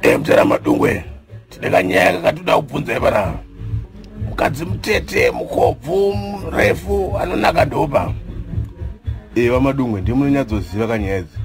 Mutera Madungwe, tine kanyaya kakatoda kubvunza ipana. Mukadzi mutete, mukobvu, murefu, anonaka ndopa. VaMadungwe, ndiye munonyatsoziva kanyaya idzi.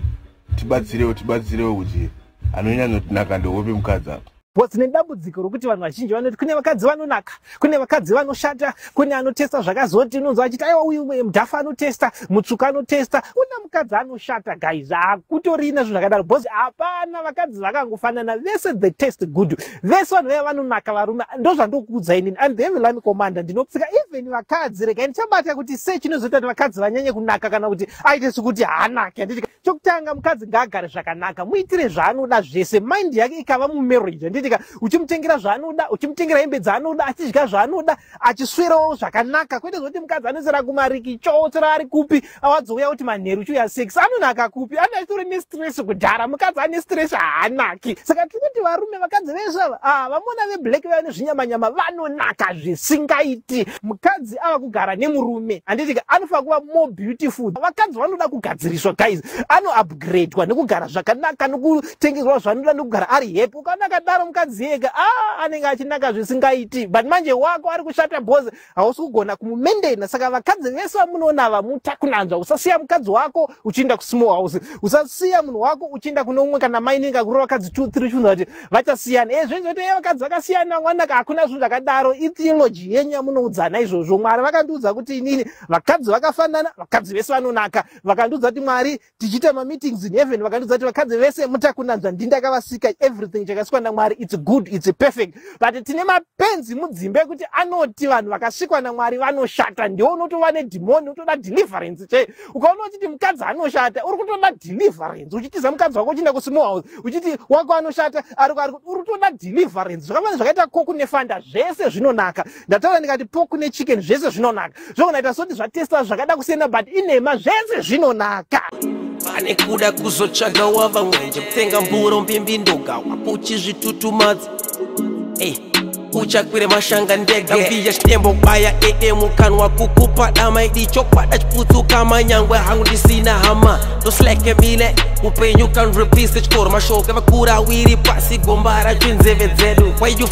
Tibatsirewo, tibatsirewo kuti anonyatsotinaka ndowopi mukadzi apa. Because nedambudziko rokuti vanhu vazhinji vanoti kune vakadzi vanonaka, kune vakadzi vanoshata, kune anotesta zvakazoti, unonzwa achiti aiwa, uyu mudhafu anotesta, mutsvuku anotesta, una mukadzi anoshata. Guys, hakutorina zvinhu zvakadaro, because hapana vakadzi vakangofanana vese. The taste good, vese vanhu vaya vanonaka varume. Ndozvandokuudza inini, I'm the Heavenly Commander. Ndinotsika even vakadzi. Regai ndichabata kuti sei chinozoita kuti vakadzi vanyanye kunaka kana kuti aite sekuti haanaki, handiti? Chokutanga, mukadzi ngaagare zvakanaka, muitire zvaanoda zvese. Mind yake ikava mumarriage, handitika, uchimutengera zvaanoda, uchimutengera hembe dzaanoda, achidya zvaanoda, achiswerawo zvakanaka, kwete zvokuti mukadzi anoswera kumarikicho, otswera ari kupi, awadzouya kuti manheru uchiuya sex, anonaka kupi? Ane achitori nestress kudhara. Mukadzi ane stress haanaki. Saka tiri kuti varume, vakadzi vese ava, ah, vamona veblack vaya nezvinyamanyama vanonaka zvisingaiti. Mukadzi ava kugara nemurume, handitika, anofanira kuva more beautiful. Vakadzi vanoda kugadziriswa, guys. Anoupgradwa nekugara zvakanaka, nekutengerwa zvanoda, nekugara ari happy. Ukaona akadaro mukadzi ega, a anenge achinaka zvisingaiti. But manje wako ari kushata bhozi, hausi kugona kumumaintaina. Saka vakadzi vese vamunoona vamutakunanzva, usasiya mukadzi wako uchienda kusmall house, usasiya munhu wako uchienda kune umwe. Kana maininga kurova vakadzi 2 3, chifunza kuti vachasiyana. Zvinhu zvoti vakadzi vakasiyana mwanaka, hakuna zvinhu zvakadaro. Itheology yenyu yamunoudzana izvozvo. Mwari vakandiudza kuti inini vakadzi vakafanana, vakadzi vese vanonaka. Vakandiudza kuti Mwari, tichiita mameetings in heaven, vakandiudza kuti vakadzi vese mutakunanzva, ndindakavasika. Everything chakasikwa naMwari, it's good, it's perfect. But tine mapenzi mudzimba ekuti anoti vanhu vakasikwa naMwari vanoshata. Ndiwo unotova nedhimoni, unotoda deliverance. Che ukaona uchiti mukadzi anoshata, uri kutoda deliverance. Uchitiza mukadzi wako uchienda kusmall house, uchiti wako anoshata, ari uri kutoda deliverance. Zvakafanana zvakaita Coke neFanta, zvese zvinonaka. Ndataura ndikati pork nechicken zvese zvinonaka. Zvokunaita soti zvatesta zvakada kusiyana, but inhema, zvese zvinonaka. Pane kuda kuzotsvaga wava mwenje, kutenga mburo mbimbindoga wapuchizvitutumadza. Hey, uchakwire mashanga ndege mbiya chitembo kubaya ee mukanwa kukupa dama idi chokwada chiputsuka manyangwe hangu ndisina hama ndosleke mile upenyu kanrepise chikoro mashoko evakura awiri pasi gomba racho nzeve dzedu. Why you